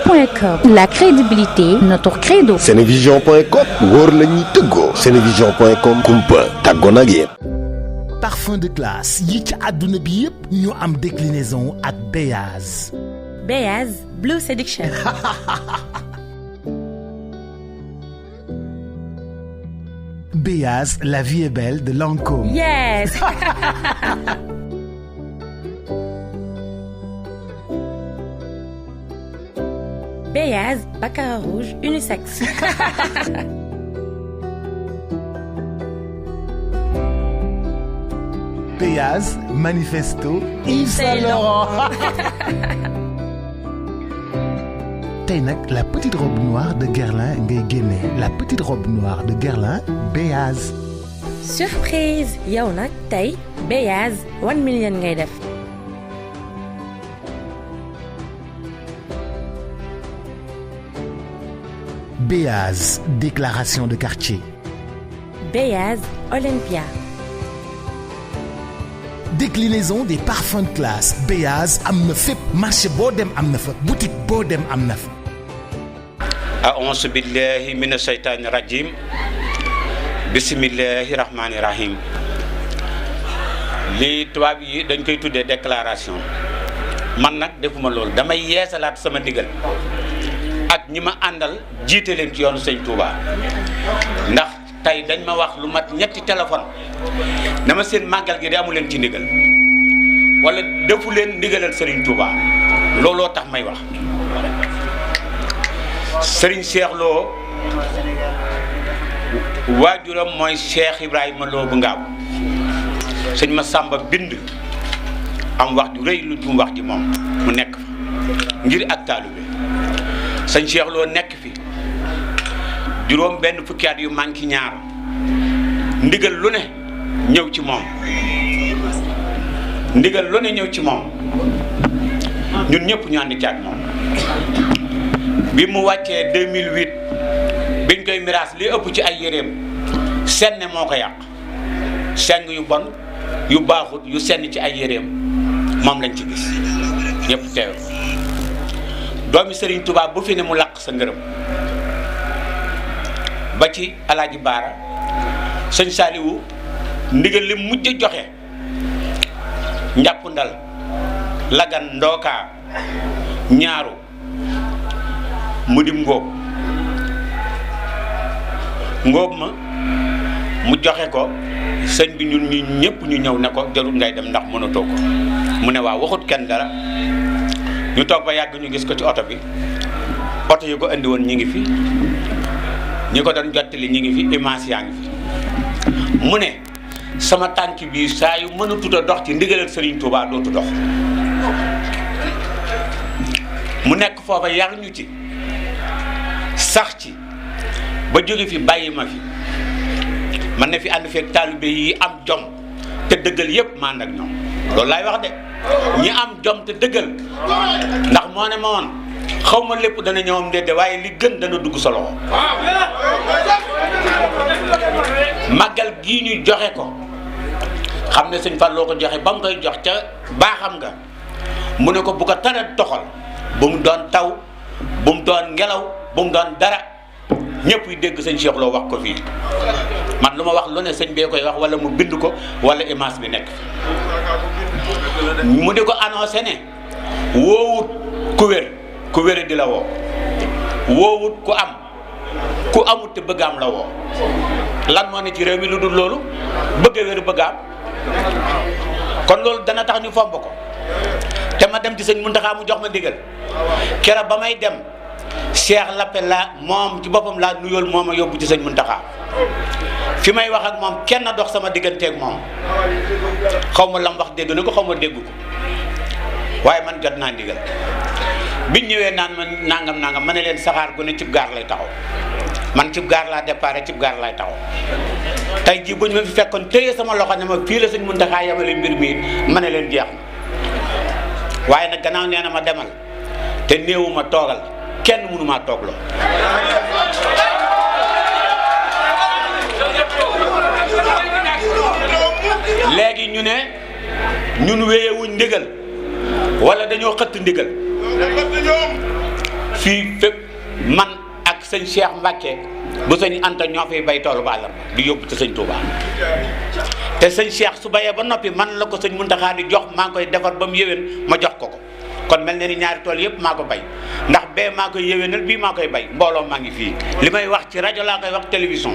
Senevision.com, la crédibilité, notre credo. Senevision.com, wóor la ñuy tëggoo. Senevision.com, kumpa tàggoo na ak yéen. Parfum de classe yi ci àdduna bi yépp ñu am déclinaison ak Beyaz. Beyaz Blue Seduction. Beyaz, la vie est belle de Lancôme. Yes. Beyaz Baccarat rouge unisexe. Beyaz Manifesto Yves Saint Laurent. Tey nag la petite robe noire de Guerlain ngay génne la petite robe noire de Guerlain Beyaz. Surprise yow nag tey Beyaz 1 million ngay def. Beyaz déclaration de quartier. Beyaz Olympia. Déclinaison des parfums de classe Beyaz am na fépp marché boo dem am na fa boutique boo dem am na fa. A'uuzu billahi mina shaytaani rajim. Bismillahi rahmaani rahim. lii tubaab yi dañ koy tuddee déclaration man nag defuma loolu damay yeesalaat sama ndigal ak ñi ma àndal jiite leen ci yoonu Sëñ Touba ndax tey dañ ma wax lu mat ñetti téléphone dama seen màggal gi de amu leen ci ndigal wala defu leen ndigalal Serigne Touba looloo tax may wax Serigne Cheikh Lo waajuram mooy Cheikh Ibrahima Lo bu Ngaaw sëñ ma Samba bind am wax ju rëy lu mu wax ji moom mu nekk fa ngir ak taalibe sëñ Cheikh Lo nekk fi juróom benn fukki at yu manki ñaar ndigal lu ne ñëw ci moom ndigal lu ne ñëw ci moom ñun ñëpp ñu ànd ci ak moom bi mu wàccee 2008 biñ koy miraas li ëpp ci ay yéreem senn moo ko yàq seng yu bon yu baaxut yu senn ci ay yéreem moom lañ ci gis ñëpp teew doomi Serigne Touba bu fi ne mu làq sa ngërëm ba ci Alaaji Baara sëñ Saaliwu ndigal li mujj joxe njàpp ndal lagan ndookaa ñaaru mu dim ngóob ma mu joxe ko sëñ bi ñun ñi ñëpp ñu ñëw ne ko jarul ngay dem ndax mënatoo ko mu ne waaw waxut kenn dara ñu toog ba yàgg ñu gis ko ci oto bi oto yu ko indi woon ñi ngi fi ñi ko doon jottali ñi ngi fi image yaa ngi fi mu ne sama tànk bi saa yu mënatut a dox ci ndigalal Serigne Touba dootu dox mu nekk foofa yar ñu ci sax ci ba jóge fi bàyyi ma fi man na fi ànd fekk taalibe yi am jom te dëggal yépp ma ànd ak ñoom loolu laay wax de ñi am jom te dëggal ndax moo ne ma woon xaw ma lépp dana ñëwam de waaye li gën dana dugg sa loxo màggal gii ñu joxe ko xam ne sëñ Fallou ko joxe ba mu koy jox ca baaxam nga mu ne ko bu ko tara toxal bu mu doon taw bu mu doon ngelaw bu mu doon dara ñëpp yi dégg sëñ Cheikh Lo wax ko fii man lu ma wax lu ne sëñ bee koy wax wala mu bind ko wala image bi nekk mu di ko annoncé ne woowut ku wér di la woo woowut ku am ku amut te bëgg am la woo lan moo ne ci réew mi lu dul loolu bëgg a wér bëgg am kon loolu dana tax ñu fomb ko te ma dem ci sëñ Muntaxa mu jox ma ndigal keroog ba may dem Cheikh Lappe la moom ci boppam laa nuyool moom a yóbbu ci sëñ Muntaxa fi may wax ak moom kenn dox sama digganteeg moom xaw ma lam wax dégg na ko xaw ma dégg ko waaye man jot naa ndigal biñ ñëwee naan ma nangam ma ne leen saxaar gu ne cib gaar lay taxaw man cib gaar laa déparé cib gaar lay taxaw tey jii buñ ma fi fekkoon téye sama loxo ne ma fii la sëñ Muntaxa yamale mbir mi ma ne leen jeex na waaye nag gannaaw nee na ma demal te néewuma toogal kenn mënu maa toogloo léegi ñu ne ñun wéyewuñ ndigal wala dañoo xëtt ndigal fii fépp man ak sëñ Cheikh Mbacke bu sëñ Anta ñoo fiy bay toolu ba àllarba di yóbbu te sëñ Touba te sëñ Cheikh su bayee ba noppi man la ko sëñ Muntaxa di jox maa ngi koy defar ba mu yéwén ma jox ko ko kon mel na ni ñaari tool yëpp maa ko bay ndax bee maa koy yéwénal bii maa koy bay mbooloo maa ngi fii li may wax ci rajo laa koy wax télévision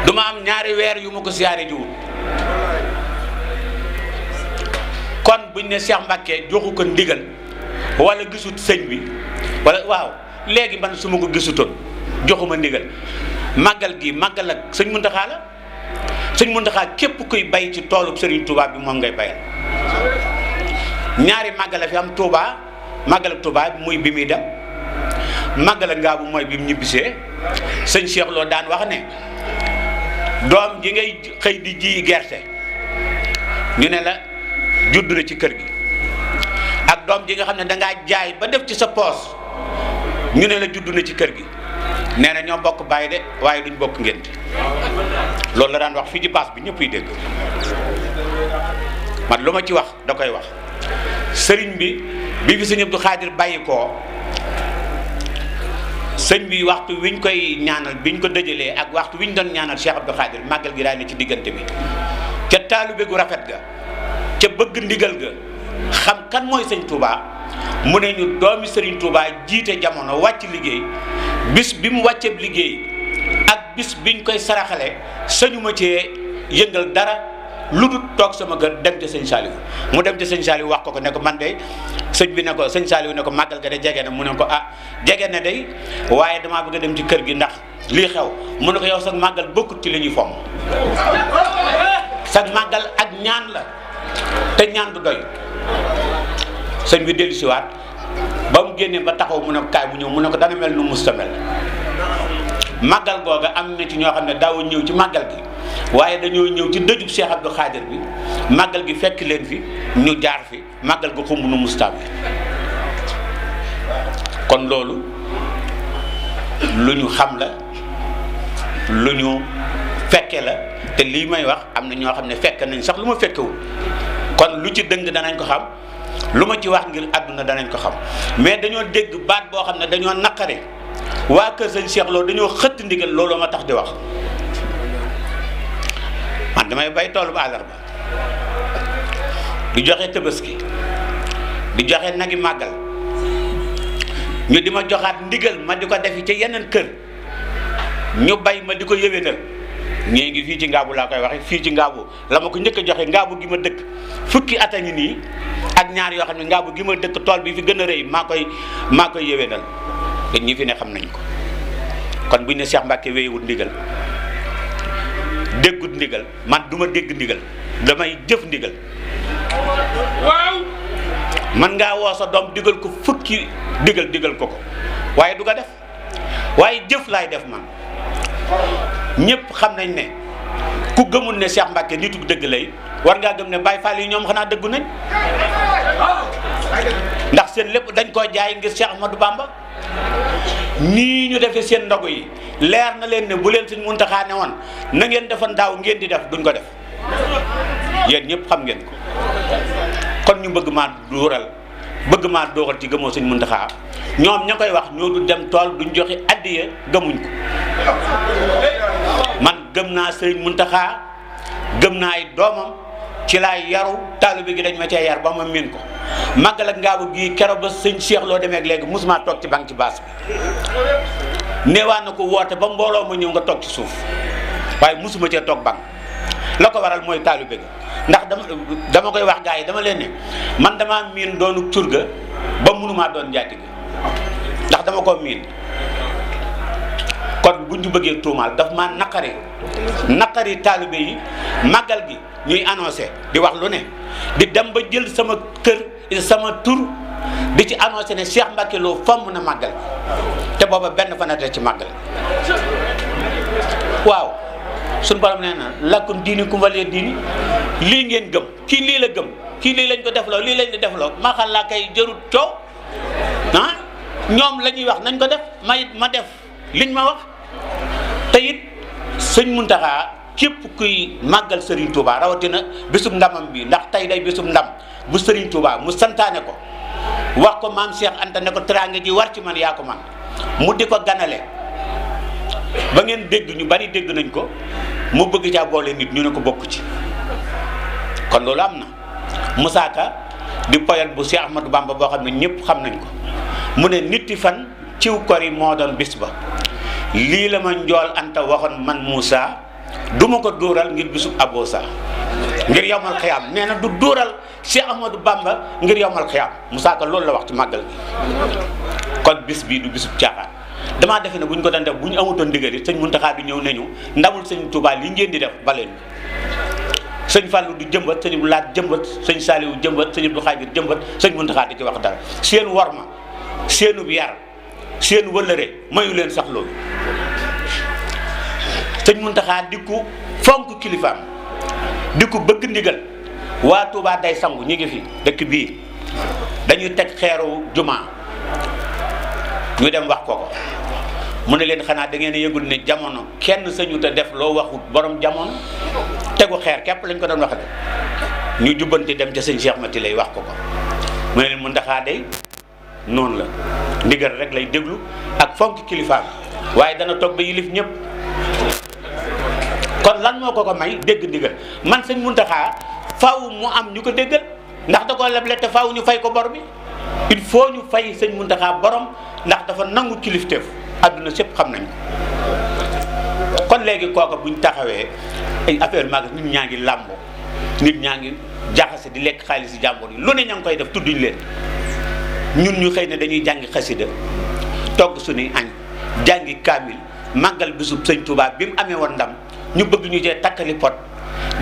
duma am ñaari weer yu ma ko siyaare jiwul kon buñ ne Cheikh Mbacke joxu ko ndigal wala gisut sëñ bi wala waaw léegi man su ma ko gisutoon joxuma ndigal màggal gi màggal ak sëñ Muntaxa la sëñ Muntaxa képp kuy bay ci toolub Serigne Touba bi moom ngay bayal ñaari màggal a fi am Touba màggal ak Touba muy bi muy dem màggal ak Ngaabu mooy bi mu ñibbisee sëñ Cheikh Lo daan wax ne doom ji ngay xëy di ji gerte ñu ne la judd na ci kër gi ak doom ji nga xam ne dangaa jaay ba def ci sa poos ñu ne la judd na ci kër gi nee na ñoo bokk bàyyi de waaye duñ bokk ngénte loolu la daan wax fii ci baas bi ñëpp yi dégg man lu ma ci wax da koy wax sëriñ bi fi sëñ Abdou Khadir bàyyi koo sëñ bi waxtu wiñ koy ñaanal biñ ko dëjalee ak waxtu wiñ doon ñaanal Cheikh Abdou Khadir màggal gi daal ne ci diggante bi ca taalibe gu rafet ga ca bëgg ndigal ga xam kan mooy sëñ Touba mu ne ñu doomi Serigne Touba jiite jamono wàcc liggéey bis bi mu wàcceeb liggéey ak bis biñ koy saraxale sañu ma cee yëngal dara lu dul toog sama kër dem ca sëñ Saliou mu dem ca sëñ Saliou wax ko ne ko man de sëñ bi ne ko sëñ Saliou ne ko màggal ga de jege na mu ne ko jege na de waaye damaa bëgg a dem ci kër gi ndax lii xew mu ne ko yow sax màggal bokkut ci li ñuy fomm sax màggal ak ñaan la te ñaan du doy sëñ bi dellu siwaat ba mu génnee ba taxaw mu ne ko kaay bu ñëw mu ne ko dana mel nu musta mel màggal googa am na ci ñoo xam ne daaw ñëw ci màggal gi waaye dañoo ñëw ci dëjub Cheikh Abdou Khadir bi màggal gi fekk leen fi ñu jaar fi màggal gu xumb nu musta mel kon loolu lu ñu xam la lu ñu fekke la te lii may wax am na ñoo xam ne fekk nañ sax lu ma fekkewul kon lu ci dëng danañ ko xam lu ma ci wax ngir àdduna danañ ko xam mais dañoo dégg baat boo xam ne dañoo naqare waa kër sëñ Cheikh Lo dañoo xëtt ndigal looloo ma tax di wax man damay bay toolu ba àllarba di joxe Tabaski di joxe nagi màggal ñu di ma joxaat ndigal ma di ko defi ci yeneen kër ñu bay ma di ko yëwénal ñii ngi fii ci Ngaabu laa koy waxe fii ci Ngaabu la ma ko njëkk a joxe Ngaabu gi ma dëkk fukki at a ngi nii ak ñaar yoo xam ne Ngaabu gi ma dëkk tool bi fi gën a rëy maa koy yëwénal te ñi fi ne xam nañ ko kon buñ ne Cheikh Mbacke wéyewut ndigal déggut ndigal man du ma dégg ndigal damay jëf ndigal waaw man ngaa woo sa doom digal ko fukki digal ko waaye du ko def waaye jëf laay def man ñëpp xam nañ ne ku gëmul ne Cheikh Mbacke nitu dëgg lay war ngaa gëm ne Baye Fall yi ñoom xanaa dëggu nañ ndax seen lépp dañ koo jaay ngir Cheikh Ahmadou Bamba nii ñu defee seen ndogu yi leer na leen ne bu leen Sëñ Muntaxa ne woon na ngeen defan daaw ngeen di def duñ ko def yéen ñëpp xam ngeen ko kon ñu bëgg maa dooral ci gëmoo Sëñ Muntaxa ñoom ña koy wax ñoo du dem tool duñ joxe addiya gëmuñ ko man gëm naa Sëñ Muntaxa gëm naa ay doomam ci laay yaru taalibe gi dañ ma cee yar ba ma miin ko màggal ak Ngaabu gi keroog ba sëñ Cheikh Lo demee ak léegi mosuma toog ci banc ci baas bi neewaan na ko woote ba mbooloo ma ñëw nga toog ci suuf waaye mosuma cee toog banc la ko waral mooy taalibe gi ndax dama koy wax gars yi dama leen ne man damaa miin doonu curga ba mënumaa doon njaatige ndax dama ko miin kon bu ñu bëggee tuumaal daf maa naqari taalibe yi màggal gi ñuy annoncé di wax lu ne di dem ba jël sama kër sama tur di ci annoncé ne Cheikh Mbacke Lo fomm na màggal te booba benn fan ci màggal waaw suñu borom nee na lakum diinikum waliya diini lii ngeen gëm kii lii la gëm kii lii lañ ko defloo lii lañ ko defloo ma xam laa kay jërut coow ñoom la ñuy wax nañ ko def ma def liñ ma wax te it sëñ Muntaxa képp kuy Serigne Touba rawatina bisub ndamam bi ndax tey day bisub ndam bu Serigne Touba mu santaane ko wax ko maam Cheikh Anta ne ko teraanga ji war ci man yaa ko man mu di ko ganale ba ngeen dégg ñu bari dégg nañ ko mu bëgg caa boole nit ñu ne ko bokk ci kon loolu am na. Moussa Ka di poète bu Cheikh Ahmadou Bamba boo xam ne ñëpp xam nañ ko mu ne nitti fan ciw kori moo doon bis ba lii la ma njool Anta waxoon man Moussa du ma ko dóoral ngir bisub Abosa ngir yowmal xiyaam nee na du dóoral Cheikh Ahmadou Bamba ngir yowmal xiyaam Moussa Ka loolu la wax ci màggal gi kon bis bii du bisub caaxaan damaa defe ne bu ñu ko doon def bu ñu amutoon ndigal it sëñ Muntaxa bi ñëw nañu ndamul sëñ Touba li ngeen di def baleen sëñ Fallou du jëmbat sëñ Abdou Lahat jëmbat sëñ Saliou jëmbat sëñ Abdou Khadir jëmbat sëñ Muntaxa di ci wax dara seen worma seenub yar seen wëllëre mayu leen sax loolu sëñ Muntaxa di ko fonk kilifaam di ko bëgg ndigal waa Touba day sangu ñu ngi fi dëkk bii dañuy teg xeeru jumaa ñu dem wax ko mu ne leen xanaa da ngeen a yëgul ne jamono kenn sañu te def loo waxut borom jamono tegu xeer képp lañ ko doon wax de ñu jubbanti dem ca sëñ Cheikh Mati lay wax ko mu ne leen Muntaxa day noonu la ndigal rek lay déglu ak fonk kilifaam waaye dana toog ba yilif ñëpp kon lan moo ko may dégg ndigal man sëñ Muntaxa faaw mu am ñu ko déggal ndax da koo leble te faaw ñu fay ko bor bi il faut ñu fay sëñ Muntaxa borom ndax dafa nangu kilifteef àdduna sépp xam nañ ko kon léegi kooka buñ taxawee ay affaire mag nit ñaa ngi làmboo nit ñaa ngi jaxase di lekk xaalis yi jàmbur yi lu ne ña ngi koy def tudduñ leen ñun ñu xëy ne dañuy jàngi xasida togg suñuy añ jàngi kaamil màggal bisub sëñ Touba bi mu amee woon ndam ñu bëgg ñu cee takkali pot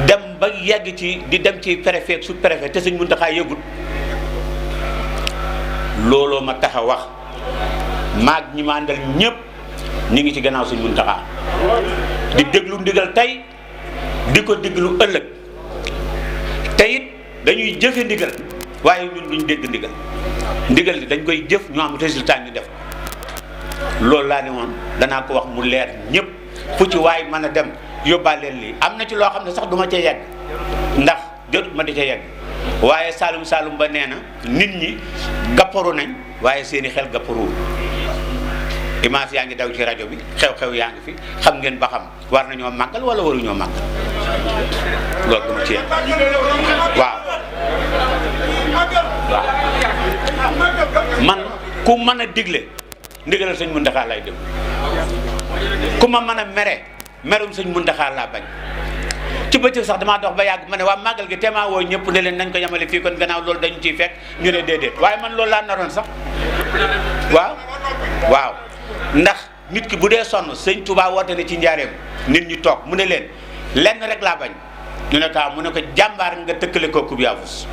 dem ba yegg ci di dem ci préfet ak sous-préfet te sëñ Muntaxa yëgut looloo ma tax a wax maag ñi ma àndal ñëpp ñu ngi ci gannaaw sëñ Muntaxa di déglu ndigal tey di ko déglu ëllëg te it dañuy jëfe ndigal waaye ñun duñ dégg ndigal li dañ koy jëf ñu am résultat ñu def loolu laa ne woon danaa ko wax mu leer ñëpp fu ci waay mën a dem yóbbaaleel lii am na ci loo xam ne sax du ma ca yegg ndax jotut ma di ca yegg waaye saalum ba nee na nit ñi gàpparu nañ waaye seeni xel gàpparuwul image yaa ngi daw ci rajo bi xew-xew yaa ngi fi xam ngeen ba xam war nañoo màggal wala waruñoo màggal loolu du ma ci yegg waaw man ku mën a digle ndigalal sëñ Muntaxa lay déglu ku ma mën a merum sëñ Muntaxa laa bañ ci bëccëg sax damaa dox ba yàgg ma ne waa màggal gi teemaa woo ñëpp ne leen nañ ko yemale fii kon gannaaw loolu dañu ciy fekk ñu ne déedéet waaye man loolu laa naroon sax waaw ndax nit ki bu dee sonn sëñ Touba woote ne ci njaareem nit ñi toog mu ne leen lenn rek laa bañ ñu ne kaa mu ne ko jàmbaar nga tëkkale ko kub yaafus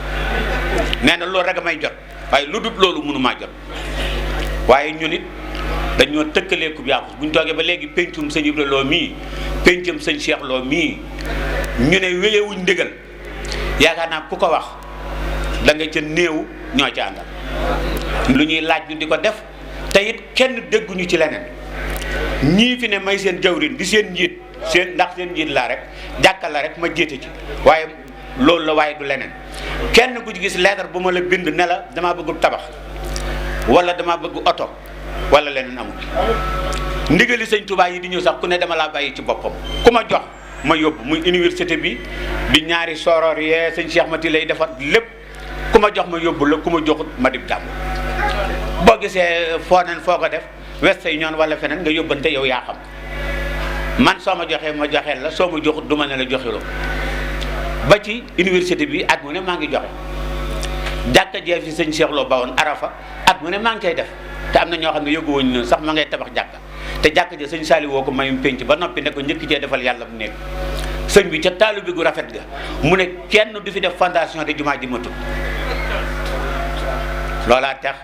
nee na loolu rek may jot waaye lu dul loolu mënumaa jot waaye ñun it dañoo tëkkalee kub yaafus bu ñu toogee ba léegi pencum sëñ Ibra Lo mii pencum sëñ Cheikh Lo mii ñu ne wéyewuñ ndigal yaakaar naa ku ko wax da nga ca néew ñoo ca àndal lu ñuy laaj ñu di ko def te it kenn dégguñu ci leneen ñii fi ne may seen jawrin di seen njiit ndax seen njiit laa rek jàkkal la rek ma jiite ci waaye loolu la waaye du leneen kenn ku ci gis lettre bu ma la bind ne la damaa bëgg tabax wala damaa bëgg oto wala leneen amul ndigali sëñ Touba yi di ñëw sax ku ne dama laa bàyyi ci boppam ku ma jox ma yóbbu muy université bi di ñaari soror yee sëñ Cheikh Mati lay defar lépp ku ma jox ma yóbbu la ku ma joxut ma dib jàmm boo gisee foo ko def west yi ñoon wala feneen nga yóbbante yow yaa xam man soo ma joxee ma joxeel la soo ma joxut du ma ne la joxiloo ba ci université bi at mu ne maa ngi joxe jàkka jee fi sëñ Cheikh Lo bawoon arafa at mu ne maa ngi koy def te am na ñoo xam ne yóbbu wuñ sax ma ngay tabax jàkka te jàkka ja sëñ Saliou woo ko mayum penc ba noppi ne ko njëkk cee defal yàlla bu nekk sëñ bi ca taalu bi gu rafet ga mu ne kenn du fi def fondation de jumaa ji matut loolaa tax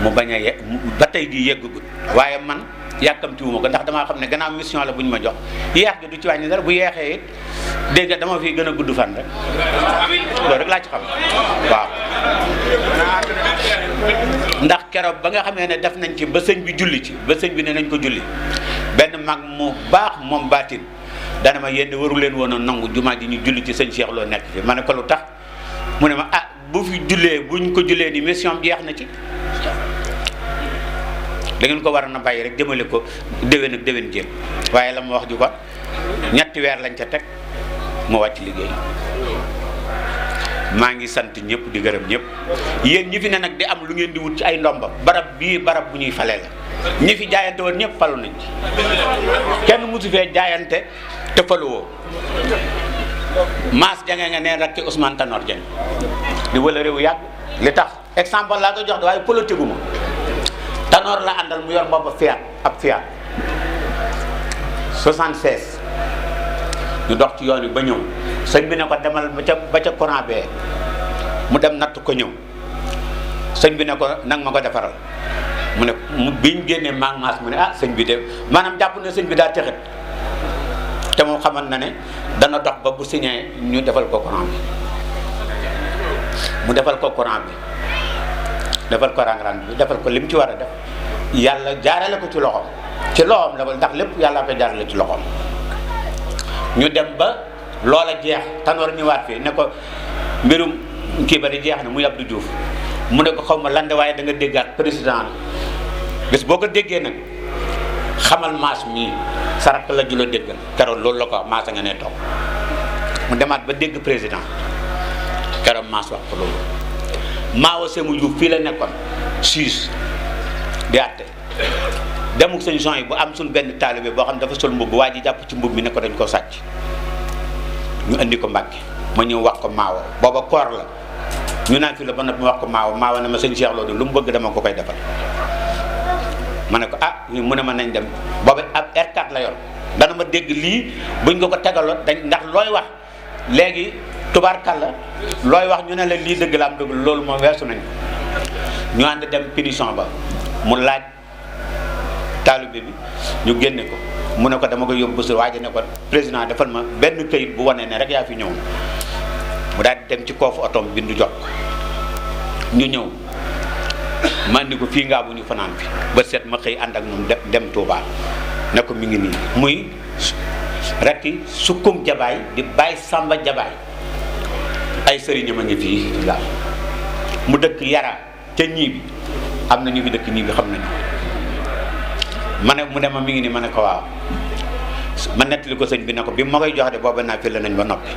mu bañ a ba tey jii yeggagut waaye man yàkkamtiwuma ko ndax damaa xam ne gannaaw mission la bu ñu ma jox yeex gi du ci wàññi dara bu yeexee it dégg nga dama fi gën a gudd fan rek loolu rek laa ci xam waaw ndax keroog ba nga xamee ne def nañ ci ba sëñ bi julli ci ba sëñ bi ne nañ ko julli benn mag mu baax moom baatin dana ma yéen waru leen woon a nangu jumaa ji ñu julli ci sëñ Cheikh Lo nekk fi ma ne ko lu tax mu ne ma bu fi jullee buñ ko jullee ni mission jeex na ci da ngeen ko war na bàyyi rek jëmale ko déwén ak déwén jéem waaye la ma wax ju ko ñetti weer lañ ca teg mu wàcc liggéey maa ngi sant ñëpp di gërëm ñëpp yéen ñi fi ne nag di am lu ngeen di wut ci ay ndomba barab bii barab bu ñuy falee la ñi fi jaayante woon ñëpp falu nañ ci kenn musu fee jaayante te faluwoo Mass Dieng nga ne rakki Ousmane Tanor Dieng di wala réew yàgg li tax exemple laa ko jox de waaye politique gu ma Tanor la àndal mu yor booba Fiat ab Fiat 76 ñu dox ci yoon wi ba ñëw sëñ bi ne ko demal ba ca courant bee mu dem natt ko ñëw sëñ bi ne ko nag ma ko defaral mu ne biñ génnee maag Mass mu ne ah sëñ bi de maanaam jàpp ne sëñ bi daa texit te moom xamal na ne dana dox ba bu signé ñu defal ko courant bi mu defal ko courant bi defal ko rang-rang bi defal ko lim ci war a def yàlla jaarale ko ci loxoom la ndax lépp yàlla ko jaarale ci loxoom ñu dem ba loola jeex Tanor ñëwaat fii ne ko mbirum kii ba di jeex na muy Abdou Diouf mu ne ko xaw ma lan de waaye da nga déggaat président la bés boo ko déggee nag xamal Mass mii sarak la ju la déggal keroog loolu la ko wax Mass nga ne toog mu demaat ba dégg président keroog Mass wax ko loolu Maawo Sémou Diouf fii la nekkoon Suisse di àtte demuk sëñ Jean yi bu am suñ benn taalibe boo xam dafa sol mbubb waa ji jàpp ci mbubb mi ne ko dañ ko sàcc ñu indi ko Mbàkke ma ñëw wax ko Maawo booba koor la ñu naan fii la ba noppi ma wax ko Maawo ne ma sëñ Cheikh Lo de lu mu bëgg dama ko koy defal ma ne ko ah mu ne ma nañ dem booba ab R4 la yor dana ma dégg lii buñ ko tegaloon dañ ndax looy wax léegi tubaarkàlla looy wax ñu ne la lii dëgg la am dëgg loolu moom weesu nañ ko ñu ànd dem punition ba mu laaj taalibe bi ñu génne ko mu ne ko dama ko yóbbu bësul waaye ne ko président defal ma benn këyit bu wane ne rek yaa fi ñëw mu daal di dem ci koofu otoom bindu jox ko ñu ñëw ma andi ko fii ngaa bu ñu fanaan fi ba set ma xëy ànd ak moom dem Touba ne ko mi ngi nii muy rekki sukkum jabaay di bàyyi Samba jabaay ay sëriñam a ngi fii waaw mu dëkk Yara ca ñii bi am na ñu fi dëkk ñii bi xam nañu ma ne mu ne ma mi ngi nii ma ne ko waaw ma nettali ko sëñ bi ne ko bi ma koy jox de booba naa fi la nañ ba noppi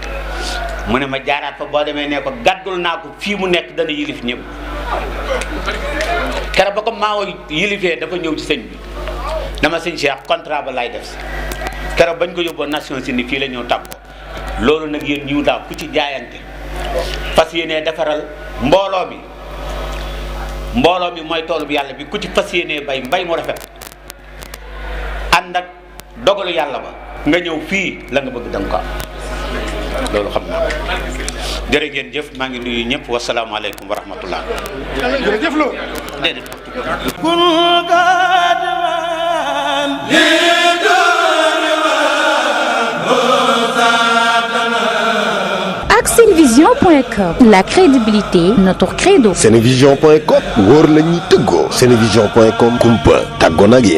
mu ne ma jaaraat fa boo demee ne ko gàddul naa ko fii mu nekk dana yilif ñëpp keroog ba ko Maawo yilifee dafa ñëw ci sëñ bi dama sëñ Cheikh contrat ba laay def si keroog bañ ko yóbboo Nations Unies fii la ñëw tàggoo loolu nag yéen ñiw daaw ku ci jaayante fas yéenee defaral mbooloo mi mooy toolu bi yàlla bi ku ci fas yéenee mbay mu rafet ànd ak dogalu yàlla ba nga ñëw fii la nga bëgg danga ko am loolu xam naa ko jërë ngeen jëf maa ngi nuyu ñëpp wasalaamaaleykum wa rahmatullah jërëjëf Lo déedéet ak Senevision.com, la crédibilité, notre credo. Senevision.com wóor la ñuy tëggoo. Senevision.com kumpa tàggoon ak yéen.